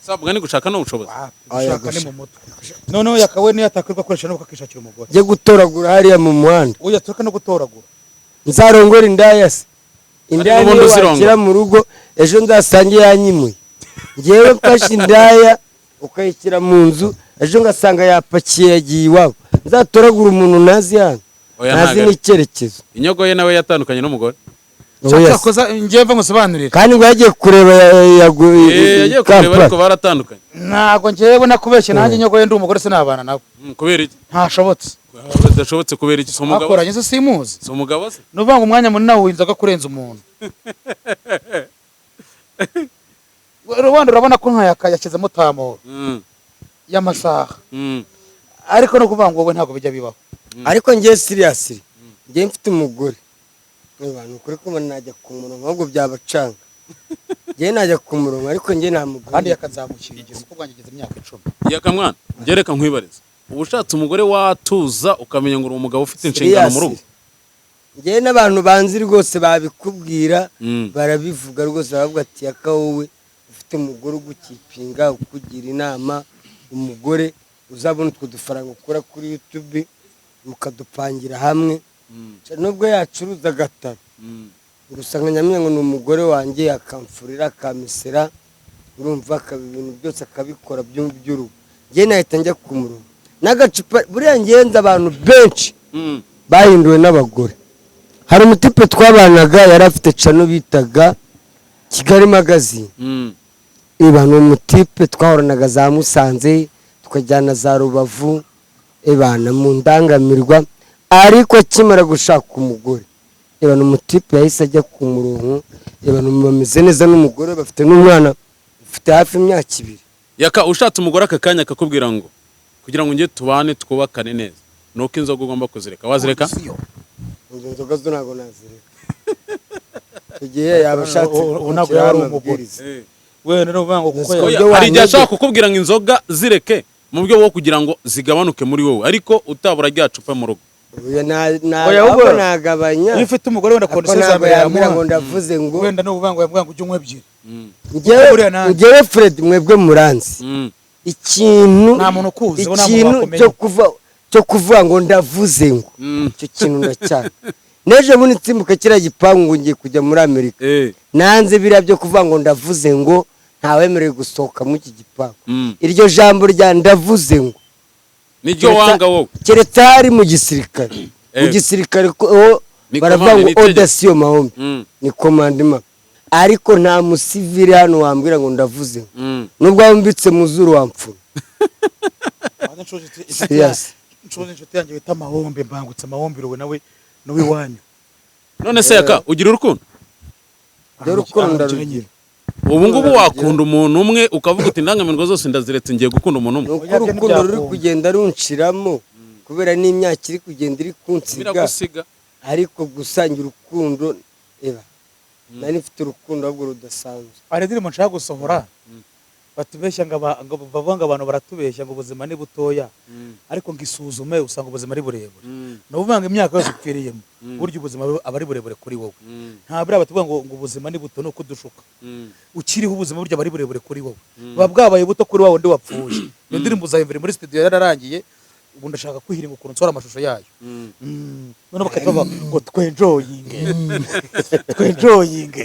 Sabwa ni gushaka ni ubushobozi. Oya, Gushaka ni mu mutwe. Noneho yakawe niyo atakwirwa akoresha n'uko akishakira umugore. Njye gutoragura hariya mu muhanda? Oya, tureke no gutoragura. Nzarongora indaya se? Indaya Ariko ubundi niyo uzirongora. wakira mu rugo, ejo nzasange yanyimuye. Ngewe mfashe indaya ukayishyira mu nzu, ejo ngasanga yapakiye yagiye iwabo, nzatoragura umuntu ntazi hano, Oya, ntazi ntago ari. n'icyerekezo. Inyogo ye nawe yatandukanye n'umugore. Oya se. Cyakoza njyewe mva ngusobanurire. Kandi ngo yagiye kureba Eh, yagiye kureba, Kampala. ariko baratandukanye. Ntabwo njyewe nakubeshye, nanjye nyogoye ndi umugore sinabana nawe. Kubera iki? Ntashobotse. Bidashobotse kubera iki? Si umugabo? Akoranye se simuzi. Si umugabo se? Ni ukuvuga ngo umwanya munini awuha inzoga kurenza umuntu. Wenda urabona ko nkayaka yashyizemo tamoro y'amasaha, ariko no kuvuga ngo wowe ntabwo bijya bibaho. Ariko ngewe seriously, ngewe mfite umugore, abantu ukuri ko najya ku murongo ahubwo byabacanga. Ngewe najya ku murongo, ariko ngewe nta mugore. Kandi yakazamukingira kuko bwanjye ageze imyaka 10. Yakamwana, njye reka nkwibarize, uba ushatse umugore watuza ukamenya ngo uri umugabo ufite inshingano mu rugo? Ngewe n'abantu banzi rwose babikubwira, barabivuga rwose, baravuga ati: "Yaka, wowe ufite umugore ugukipinga, ukugira inama, umugore uzabona utwo dufaranga ukura kuri YouTube mukadupangira hamwe, nubwo yacuruza agataro, gusa nkanyamenya ngo ni umugore wanjye, akamfurira, akamesera, urumva, akaba ibintu byose akabikora by'urugo, njye nahita njya ku murongo n'agacupa." Buriya ngenzi abantu benshi bahinduwe n'abagore. Hari umutipe twabanaga, yari afite channel bitaga Kigali Magazine. Iba ni umutipe twahoranaga za Musanze, tukajyana za Rubavu, ibana mu ndangamirwa, ariko akimara gushaka umugore, iba ni umutipe yahise ajya ku murongo, iba ni bameze neza n'umugore, bafite n'umwana ufite hafi imyaka 2. Yaka, ushatse umugore aka kanya akakubwira ngo kugira ngo njye tubane twubakane neza nuko inzoga ugomba kuzireka, wazireka? Izo nzoga zo ntabwo nazireka. Icyo gihe yaba ashatse Ubu ntabwo kunshyiraho yaba ari umugore. amabwiriza. Wenda ni ukuvuga ngo kuko Oya, Oya, Ibyo hari igihe wantege. ashobora kukubwira ngo inzoga zireke mu buryo bwo kugira ngo zigabanuke muri wowe, ariko utabura rya cupa mu rugo. Oya, Oya, ahubwo ahubwo nagabanya. Iyo ufite umugore wenda Ariko condition za ntabwo mbere yambwira ngo yamuha, ndavuze ngo wenda ni ukuvuga ngo yamubwira ngo ujye unywa ebyiri. Njyewe Buriya nanjye. Njyewe Fred, mwebwe muranzi, ikintu Nta muntu ukuzi, bo nta muntu ikintu wakumenya. cyo kuvuga ngo ndavuze ngo, icyo kintu ndacyanga. N'ejo bundi nsimbuka kiriya gipangu ngo ngiye kujya muri Amerika, nanze biriya byo kuvuga ngo ndavuze ngo ntawemerewe gusohoka muri iki gipangu. Iryo jambo rya ndavuze ngo Niryo wanga wowe. Keretse hari mu gisirikare, mu gisirikare ko ho Ni baravuga commande, ngo ni itegeko. odasiyo mahombe, ni commandement, ariko nta musivili hano wambwira ngo ndavuze ngo, nubwo wambitse mu zuru wamfura. Serious. Nshuti, inshuti yanjye wita Mahombe, mbangutse Mahombe nawe n'uwiwanyu. None se Yaka, ugira urukundo? Dore urukundo ndarugira. Ubu ngubu wakunda umuntu umwe ukavuga uti indangamirwa zose ndaziretse, ngiye gukunda umuntu Ni umwe? uko Oya, byo urukundo ruri ntibyakunda. kugenda runshiramo kubera n'imyaka iri kugenda iri kunsiga. Biragusiga. Ariko gusangira urukundo, eba nari mfite urukundo ahubwo rudasanzwe. Hari indirimbo nshaka gusohora batubeshya ngo ngo bavuga ngo abantu baratubeshya ngo ubuzima ni butoya, ariko ngo isuzume usanga ubuzima ari burebure. Ni ukuvuga ngo imyaka yose upfiriyemo, burya ubuzima aba ari burebure kuri wowe. Nta buriya batuvuga ngo ubuzima ni buto, ni uko udushuka. Ukiriho ubuzima burya aba ari burebure kuri wowe, buba bwabaye buto kuri wa wundi wapfuye. Iyo ndirimbo uzayumvira muri studio yararangiye, ubu ndashaka kwihiringa ukuntu nsohora amashusho yayo. Noneho bakahita bavuga ngo twenjoyinge, twenjoyinge.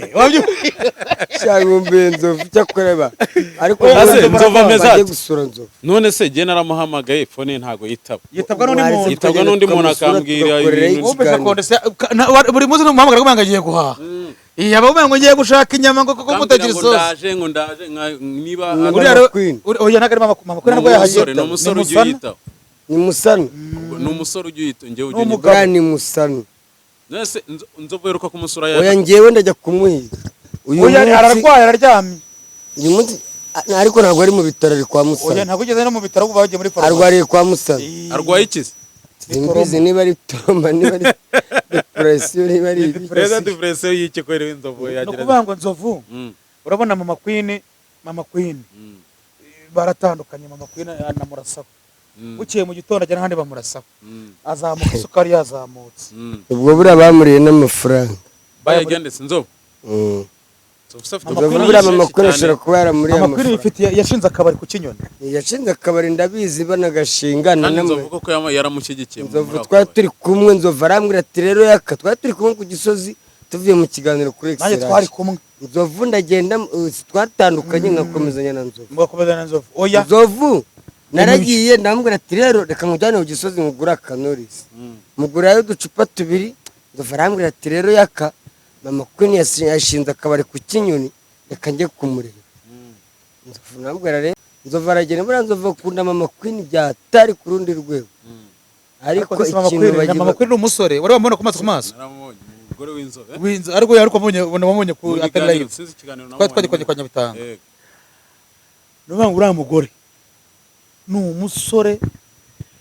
Cyangwa mbe Nzovu, cyakoreba ariko Ase, Nzovu ameze bajye ate? gusura Nzovu. None se jye naramuhamagaye, phone ye ntago yitaba. Yitabwa n'undi Mwaretse muntu. Yitabwa n'undi muntu tukamusura, akambwira tugakorerayo ibintu. Wumvise ikiganiro. kondese buri munsi numuhamagara ngo ngiye guhaha, iya bavuga ngo ngiye gushaka inyama ngo kuko Akambwira mutagira ngo isosi. ndaje, ngo ndaje niba Mama Uriya rero- Queen. Oya, ntabwo ari mama Queen, Ni ntabwo yahagera. umusore, ni umusore Ni ujya Musana. uyitaho. Ni Musana. Ni umusore ujya uyitaho, njyewe ujya Ni unyitaho. umugabo. Buriya ni Musana. None se Nzovu uheruka kumusura Oya, yaka? njyewe ndajya kumuhiga uyu Oya, munsi. ararwaye, araryamye. Uyu munsi ariko ntabwo ari mu bitaro, ari kwa Oya, Musana. ntabwo ugeze no mu bitaro, ahubwo bagiye muri farumasi. Arwariye kwa Musana. Arwaye iki se? Simbizi niba ari trauma, niba ari depression, niba ari ibiki. Reza, depression y'iki kwera inzovu Ni yagira? ukuvuga ngo Nzovu, urabona Mama Queen, Mama Queen baratandukanye, Mama Queen anamurasaho. Bukeye mu gitondo ajya n'ahandi bamurasaho, azamuka, isukari yazamutse. Ubwo buriya bamuriye n'amafaranga. Bayagendetse Nzovu. Nzovu se afite Mama Nzovu Queen buriya amafaranga Mama menshi Queen cyane. ashobora kuba yaramuriye Mama Queen amafaranga. ifitiye, yashinze akabari ku Kinyoni. Yashinze akabari, ndabizi, banagashinga. Kandi Nzovu koko yaramushyigikiye Nzovu muri ako twari kabari. turi kumwe, Nzovu arambwira ati: "Rero Yaka, twari turi kumwe ku Gisozi, tuvuye mu kiganiro kuri Nanjye twari Excellence." kumwe. Nzovu ndagenda, twatandukanye nkakomezanya na Nzovu. Mugakomeza na Nzovu, oya. Nzovu naragiye ndamubwira ati: "Rero reka nkujyane ku Gisozi nkugure akanorisi." Mugurayo uducupa tubiri. Nzovu arambwira ati: "Rero Yaka, Mama Queen yashinze akabari ku Kinyoni, reka njye kumureba." Nzovu ndamubwira rero, Nzovu aragenda. Buriya Nzovu akunda Mama Queen byatari ku rundi rwego, ariko Ariko Mama ikintu Queen, bagira Mama Queen ni umusore wari wamubona ku maso ku maso. Naramubonye, umugore w'inzobe. W'inzu, ariko wamubonye ku Mu atari biganiro, live. sinzi ikiganiro Twari namubonye. twagikoranye kwa Nyabitanga. Yego. Ni ukuvuga ngo uriya mugore ni umusore,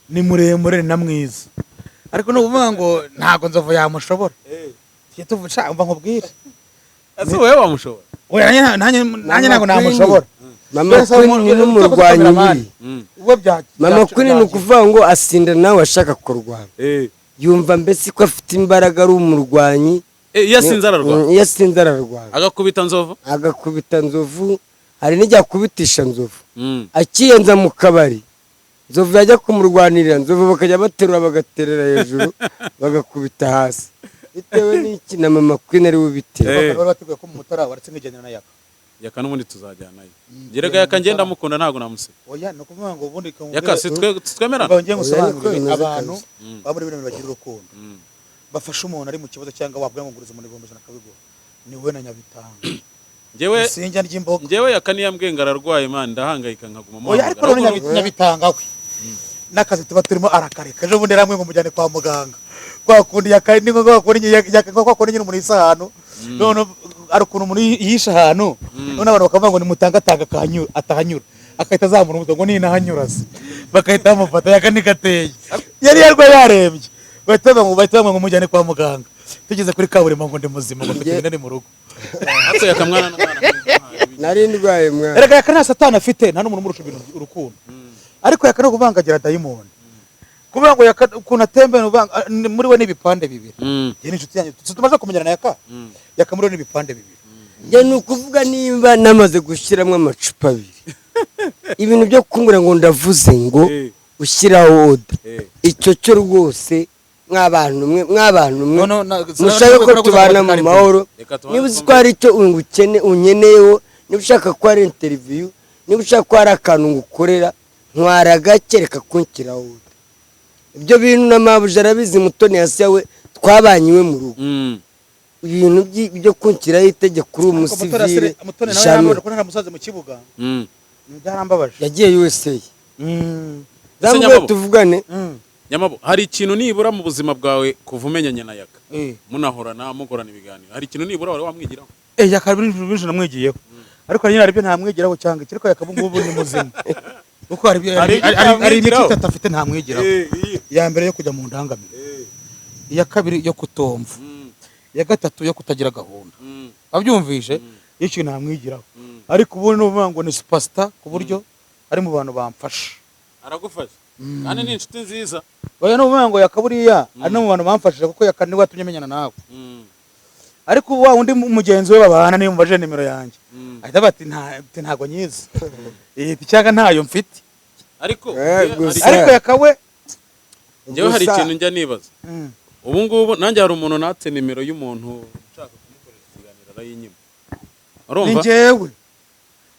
ni muremure, ni na mwiza, ariko ni ukuvuga ngo ntabwo Nzovu yamushobora. Tujye tuvuga, umva nkubwire. Ese wowe wamushobora? Oya, nanjye ntabwo Queen. namushobora. Mama Mbese Queen ni n'umurwanyi cameraman. buriya. Ubwo bya Mama Queen ni ukuvuga ngo asinda nawe ashaka kurwana, yumva mbese ko afite imbaraga, ari umurwanyi. Iyo asinze ararwana? Iyo asinze ararwana. Agakubita Nzovu? Agakubita Nzovu, hari n'igihe akubitisha Nzovu akiyenza mu kabari. Nzovu yajya kumurwanirira, Nzovu bakajya baterura, bagaterera hejuru, bagakubita hasi, bitewe n'iki? Na Mama Queen ari we ubitera. Bari bateguye ko mu Mutara waretse nkigendera na Yaka. Yaka n'ubundi tuzajyanayo. Gerega Yaka ngenda mukunda, ntabwo namusiga. Oya, ni ukuvuga ngo ubundi Yaka si twe twemerana. Umva, ngiye Oya, niko ngusobanurire bimeze abantu kabisa. baba muri bino bintu bagira urukundo, bafasha umuntu ari mu kibazo, cyangwa wabwira ngo nguriza umuntu 100,000 akabiguha, ni wowe na Nyabitanga. Njyewe Sinjya ry'imboga. Njyewe Yaka niyo ambwiye ngo ararwaye, man, ndahangayika nkaguma Oya, ariko muhamagara. none Nyabitanga we n'akazi tuba turimo arakareka. Ejo bundi yaramwe ngo mujyane kwa muganga, kwa kundi Yaka ni nko kwa kundi kwa kundi nyine umuntu yisa ahantu, none ari ukuntu umuntu yihishe ahantu, none abantu bakavuga ngo nimutangatanga akahanyura, atahanyura agahita azamura umutwe ngo ninahanyura se bagahita bamufata. Yaka ni gateye, yari yarwaye yarembye, bahita bavuga ngo mujyane kwa muganga, tugeze kuri kaburimbo ngo ndi muzima, ngo mfite ibinani mu rugo. Ariko Yaka mwana n'umwana mwiza. Nari ndwaye mwana. Erega Yaka nta satani afite, nta n'umuntu umurusha ibintu urukundo, ariko Yaka no kuvanga agira dayimoni, kuvuga ngo Yaka ukuntu atembera muri we n'ibipande bibiri. Njye ni inshuti yanjye, si tumaze kumenyana na Yaka. Yaka muri we n'ibipande bibiri. Njye ni ukuvuga nimba namaze gushyiramo amacupa abiri, ibintu byo kumbwira ngo ndavuze ngo ushyiraho order, icyo cyo rwose mw'abantu mwe, mw'abantu mwe, No, no, mushake ko tubana mu mahoro. Reka tubanze. Niba uzi ko hari icyo ungukene unkeneyeho, niba ushaka ko hari interview, niba ushaka ko hari akantu ngukorera, ntwara gake, reka kunshyiraho order. Ibyo bintu na mabuja arabizi, Mutoni hasi we twabanye iwe mu rugo. Ibintu byo kunshyiraho itegeko uri umusivire, Mutoni nawe jamais. yarambabaje ko ntaramusanze mu kibuga. Byarambabaje. Yagiye USA. Ese Zamubwiye Nyamabo? tuvugane. Nyamabo, hari ikintu nibura mu buzima bwawe kuva umenyanye na Yaka, munahorana, mukorana ibiganiro, hari ikintu nibura wari wamwigiraho? Yaka hari ibintu byinshi namwigiyeho, ariko nyine hari ibyo ntamwigiraho cyangwa iki, ariko Yaka ubu ngubu ni muzima kuko hari Hari ibyo hari imico utamwigiraho? itatu afite ntamwigiraho. Iya mbere yo kujya mu ndangamiro, iya kabiri yo kutumva, iya gatatu yo kutagira gahunda. Wabyumvishe? Iyo ikintu ntamwigiraho, ariko ubu ni ukuvuga ngo ni superstar ku buryo ari mu bantu bamfasha. Aragufasha kandi ni inshuti nziza. Oya, ni ukuvuga ngo Yaka buriya ari no mu bantu bamfashije, kuko Yaka niwe watumye menyana nawe. Ariko wa wundi mugenzi we babana, niyo mubajije nimero yanjye, ahita avuga ati: Ati ntago nyizi." Ati cyangwa ntayo mfite. Ariko Gusa- Ariko Yaka we njyewe hari Gusa- ikintu njya nibaza. Ubu ngubu nanjye hari umuntu natse nimero y'umuntu ushaka kumukoresha ikiganiro arayinyima. Ni Urumva?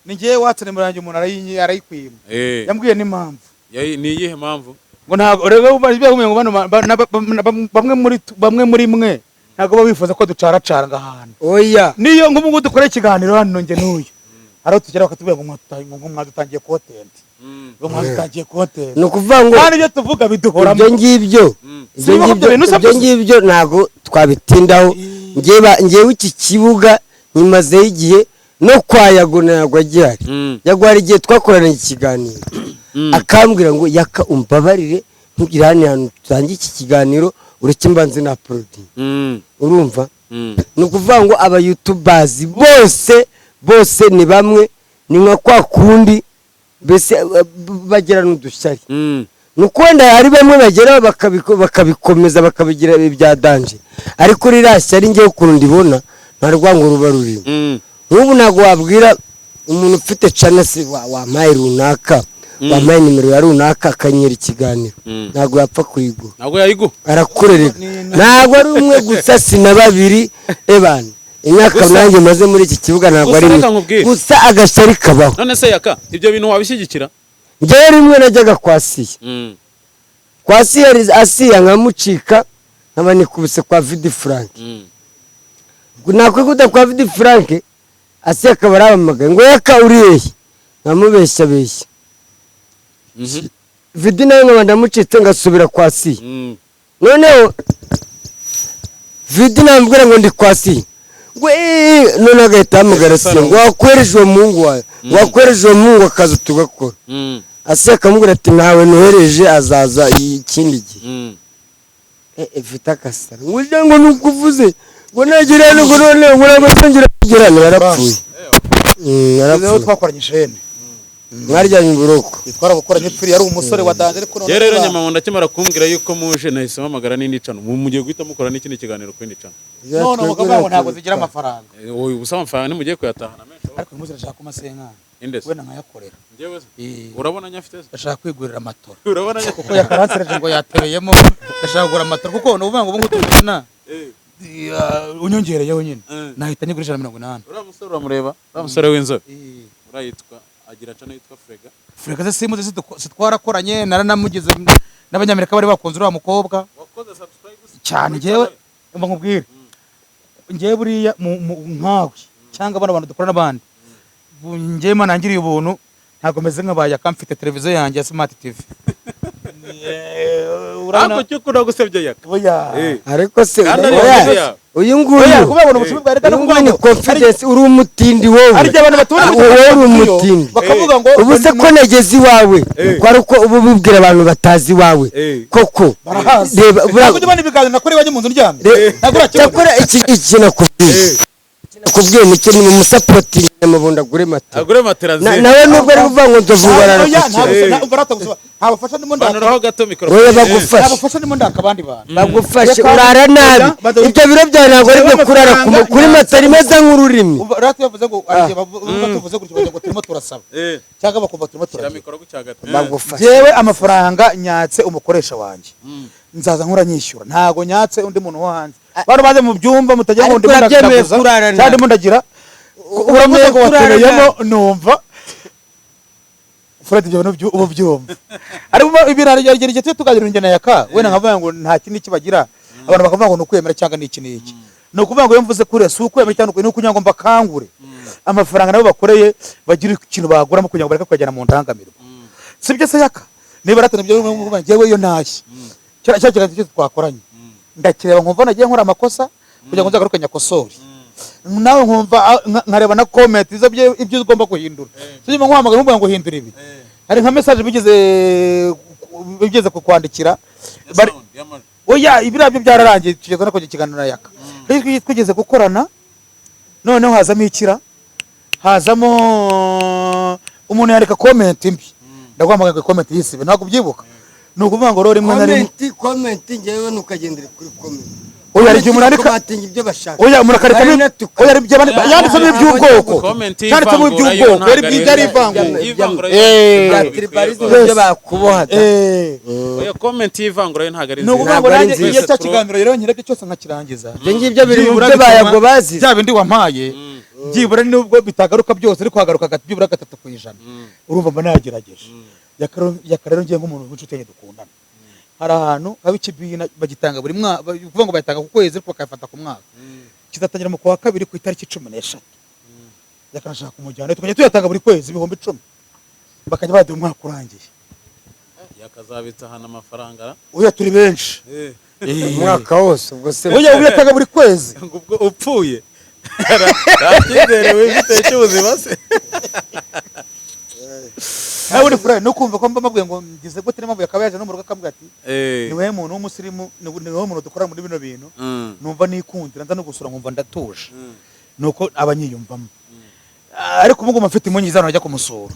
njyewe watse nimero yanjye, umuntu arayikwima. Yambwiye n'impamvu. Ni iyihe mpamvu? Ngo ntabwo rero byagumiye ngo bano bamwe muri mwe ntabwo baba bifuza ko ducaracara ngo ahantu. Oya. Niyo nk'ubu ngubu dukora ikiganiro hano njye n'uyu, hari aho tugera bakatubwira ngo ngo mwadutangiye content, ngo mwadutangiye content. Ni ukuvuga ngo Kandi ibyo tuvuga biduhoramo. Ibyo ngibyo, ibyo Siba ko ngibyo ibyo bintu ibyo usabye. ngibyo ntabwo twabitindaho. Njyewe iki kibuga nyimazeho igihe, no kwa Yago ntabwo agihari. Yago hari igihe twakoranye ikiganiro, akambwira ngo: "Yaka, umbabarire." Ntugire hano hantu tutangiye iki kiganiro, ureke mbanze na uploading. Urumva? Ni ukuvuga ngo aba youtubers bose bose ni bamwe, ni nka kwa kundi mbese bagira n'udushyari. Ni uko wenda hari bamwe bagera bakabikomeza, bakabigira ibya danger, ariko ririya shyari ngewe ukuntu ndibona, nta rwango ruba rurimo. Nk'ubu ntabwo wabwira umuntu ufite channel se wampaye runaka, wampaye nimero ya runaka akanyera ikiganiro, ntabwo yapfa kuyigura. Ntabwo yayiguha. Arakurereka. Ntabwo ari umwe gusa, si na babiri. Ebana, imyaka nanjye maze muri iki kibuga ntabwo Gusa ari reka mike. nkubwire. Gusa agashyari kabaho. None se Yaka, ibyo bintu wabishyigikira? Njyewe rimwe najyaga kwa Siya, kwa Siya, Asiya nkamucika, nkaba nikubise kwa Vidi Frank. Nakwikuta kwa Vidi Frank, Asiya akaba arampamagaye ngo: "Yaka, uri hehe?" Nkamubeshya beshya. Vidi nawe nkaba ndamucitse, ngasubira kwa Siya. Noneho Vidi nambwira ngo ndi kwa Siya, ngo eee, none agahita ahamagara Asiya ngo: "Wakwereje uwo muhungu wawe, wakwereje uwo muhungu akaza tugakora." Asiya akamubwira ati: "Ntawe nohereje, azaza ikindi gihe." Mfite akasara ngo ujya ngo nuko uvuze ngo nagera hano, ngo none ngo ntabwo nzongera kugera hano. Yarapfuye. Rero Yarapfuye. Twakoranye ishene. Mwaryamye uburoko. Twarabukoranye pfiri, yari umusore wa danger, ariko Njyewe rero Nyamabunda akimara kumbwira yuko muje, nahise mpamagara n'indi channel. Mugiye guhita mukora n'ikindi kiganiro ku yindi channel. None umugabo ngo ntabwo zigira amafaranga. Wowe ubusa amafaranga ntimugiye kuyatahana menshi. Ariko uyu munsi ndashaka kumasenkani. Inde se? Wenda nkayakorera. Njyewe se? Eh. Urabona nyafite se? Ndashaka kwigurira amatora. Urabona nya Kuko yakaransereje ngo yatereyemo, ndashaka kugura amatora, kuko ni ukuvuga ngo ubu ngubu tuvugana, unyongereyeho nyine, nahita nyigura 180. Uriya musore uramureba, uriya musore w'inzobe, uriya yitwa, agira channel yitwa Frega. Frega se simuze, sitwarakoranye? Naranamugize n'Abanyamerika bari bakunze uriya mukobwa. Wakoze subscribe se? Cyane. Njyewe mba nkubwire, njyewe buriya nkawe cyangwa bano bantu dukora n'abandi, njyewe Imana yangiriye ubuntu, ntabwo meze nk'abayaka, mfite televiziyo yanjye ya smart TV. Urabona? Ariko cyo ukunda gusebya Yaka. Oya. Ariko se Kandi ari oya, inshuti yawe. uyu nguyu Oya, kuvuga ngo ni ubucuti bwa leta no uyu kuvuga nguyu ni ngo confidence. Uri umutindi wowe. Hari igihe abantu batubona muri Wowe uri televiziyo, umutindi. bakavuga ngo Ubu se ko nageze iwawe, ko ari uko uba ubibwira abantu batazi iwawe koko? Barahazi. Reba Ntabwo ujya ubona ibiganiro nakora iwanjye mu nzu ndyamye? Ntabwo urakibona? Cyakora iki nakubwiye, iki nakubwiye nicyo, ni mumusupportinga Nyamabunda agure matera. Agure matera nziza. Nawe nubwo ari kuvuga ngo nzovu Oya, bararakukira. ntabwo nta bufasha ndimo ndaka. Manuraho gato mikoro. Wowe bagufashe. Nta bufasha ndimo ndaka abandi bantu. Bagufashe. Reka- Urara nabi. Oya, Ibyo biro byawe ntabwo ari byo kurara kuri matera imeze nk'ururimi. Umva, rero tuyavuze ngo hari igihe tuvuze gutyo bagira ngo turimo turasaba, cyangwa bakumva turimo Shyira turagira. mikoro gutya hagati. Bagufashe. Jewe amafaranga nyatse umukoresha wanjye, nzaza nkora nyishyura, ntago nyatse undi muntu wo hanze. Bantu baze mu byumba mutagira ngo Ariko ndimo urabyemeye ndaguza kurara nabi. cyangwa ndimo ndagira. Uravuze ngo Kurara watereyemo, nabi. numva Fred ibyo bintu ubu byumva, ariko ibintu hari igihe tujya tuganira njye na Yaka, wenda nkavuga ngo nta kindi kibagira, abantu bakavuga ngo ni ukwemera cyangwa ni iki n'iki. Ni ukuvuga ngo iyo mvuze kuriya si ukwemera cyangwa ni ukugira ngo mbakangure, amafaranga nabo bakoreye bagire ikintu baguramo kugira ngo bareke kuyajyana mu ndangamirwa. Sibyo se Yaka? Niba ratana ibyo nguvuga, njyewe iyo ntashye cya cya kiganiro cyose twakoranye ndakireba, nkumva nagiye nkora amakosa kugira ngo nzagaruke nyakosore, nawe nkumva nkareba na comment izo ibyo ugomba guhindura. Sibyo, nkuhamagara nkumva ngo hindura ibi. Hari nka message bigeze kukwandikira. Oya, ibiriya byo byararangiye, tugeze no kujya ikiganiro na Yaka. Rero twigeze gukorana, noneho hazamo ikira, hazamo umuntu yandika comment mbi, ndaguhamagaye ngo comment yisibe, ntabwo ubyibuka. Ni ukuvuga ngo rero rimwe na rimwe Comment, comment, ngewe ntukagendere kuri comment. Oya, hari igihe umuntu andika Commenting ibyo bashaka. Oya, umuntu akareka Baranatuka. Oya, hari igihe yanditsemo iby'ubwoko, Comment cyanditsemo y'ivangura yo iby'ubwoko, ntabwo yari ari byari nziza. ivangura. Ivangura yo Bya ntabwo bikwiye tribalism rwose. byo bakubohaga. Oya, comment y'ivangura yo ntabwo ari Ni ukuvuga nziza. ngo Ntabwo ari nanjye nziza. iyo cya kiganiro rero nyirebye cyose nkakirangiza, Ibyo ngibyo biri mu byibura byo bituma bayago bazize. bya bindi wampaye, byibura nubwo bitagaruka byose, ariko hagaruka byibura 3%, urumva mba nagerageje. Yaka rero ngiye nk'umuntu w'inshuti yanjye dukundana, hari ahantu haba ikibina bagitanga buri mwaka, kuvuga ngo bayitanga ku kwezi ariko bakayafata ku mwaka, kizatangira mu kwa kabiri ku itariki 13. Yakanashaka kumujyana, tukajya tuyatanga buri kwezi 10,000, bakajya baduha umwaka urangiye. Yakazabitsa ahantu amafaranga. Oya, turi benshi. Umwaka wose ubwo se? Oya, uyatanga buri kwezi. Ngo ubwo upfuye nta cyizere wifite cy'ubuzima se? Nawe uri furayi no kumva ko mba mabwiye ngo ngize gute, niyo mpamvu yakaba yaje no mu rugo akambwira ati ni wowe muntu w'umusirimu, ni wowe muntu dukora muri bino bintu. Numva nikundira, nza no gusura nkumva ndatuje, nuko aba anyiyumvamo. Ariko ubu ngubu mfite impungenge z'ahantu bajya kumusura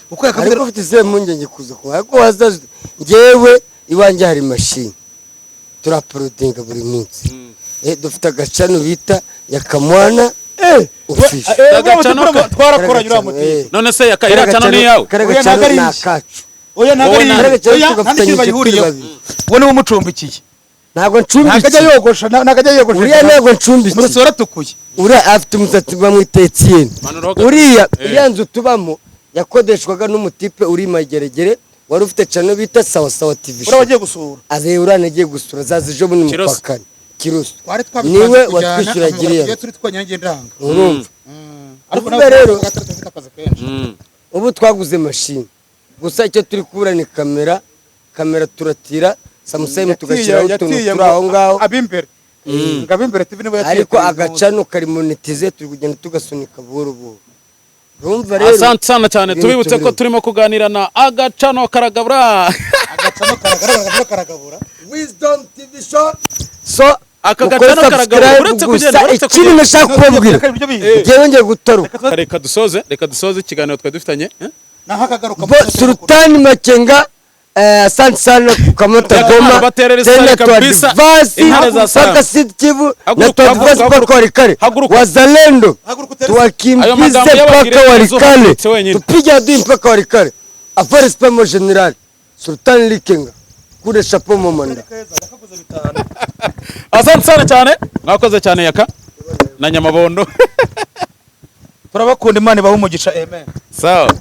kuko yakabwira. Ariko ufite izihe mpungenge kuza kuba? Ariko wazaje, njyewe iwanjye hari mashini, turauploadinga buri munsi. Dufite agacano bita Yakamwana Official. Twarakoranye uriya muti. None se Yaka, iriya channel ni iyawe? Kariya Oya, gacano ntabwo ari ni iye. akacu. Oya, ntabwo ari Wowe iye. Kariya gacano Oya, nta tugafatanyije n'ikintu turi bayihuriyeho. babiri. Uwo niwe umucumbikiye. Ntabwo Ntabwo ajya ncumbikiye. yogosha, ntabwo ajya yogosha. Uriya ntabwo ncumbikiye. Umusatsi waratukuye. Uriya afite umusatsi, bamwita Etienne. Manura ho gato. Uriya, iriya nzu tubamo yakodeshwaga n'umutipe uri Mageregere wari ufite channel bita Sawa Sawa TV. Uriya wagiye gusura. Aze, uriya nagiye gusura, azaza ejo bundi mu Kiroso. kwa kane. Kiroso Twari niwe twabipanze kujyana watwishyuraga iriya tugiye turi twenyine, ngenda ndanga. Urumva? Ariko Uvuga nawe rero- gatatu dufite akazi kenshi. Ubu twaguze mashini, gusa icyo turi kubura ni kamera. Kamera turatira samusayime, tugashyiraho utuntu Yatiye turi ngo aho ngaho. Ab'imbere, ngo Ab'imbere TV nibo yatiye. Ariko agacano kari monetize, turi kugenda tugasunika buhoro buhoro. Urumva rero, Asante sana cyane. ibintu Tubibutse ko turimo. turimo kuganira na Agacano Karagabura. Agacano karagabura, karagabura. Wisdom TV Show, so Aka mukore gacano karagabura, subscribe. uretse Gusa kugenda, uretse ikindi kugenda. nashaka kubabwira, Ibyo bihe. ngewe ngiye gutaruka. Reka dusoze ikiganiro twari dufitanye, eh? Naho akagaruka. Bo Sultani Makenga, asante sana kukamata Yaka, Goma, baterere tena sare kabisa. tuadvance Intare za Sara. mpaka Sud Kivu na Haguruka, tuadvance haguruka, mpaka haguruka. Walikale. Haguruka. Wazalendo Haguruka utere- Ayo tuwakimbize magambo y'ababwire mpaka neza, Walikale, uhagurutse wenyine. tupige adui mpaka Walikale. Afare spemo general Sultani Likenga kure chapeau momanda. Yakaguze 5. Asante sana cyane, mwakoze cyane, Yaka na Nyamabondo. Turabakunda, Imana ibahe umugisha, amen. Sawa.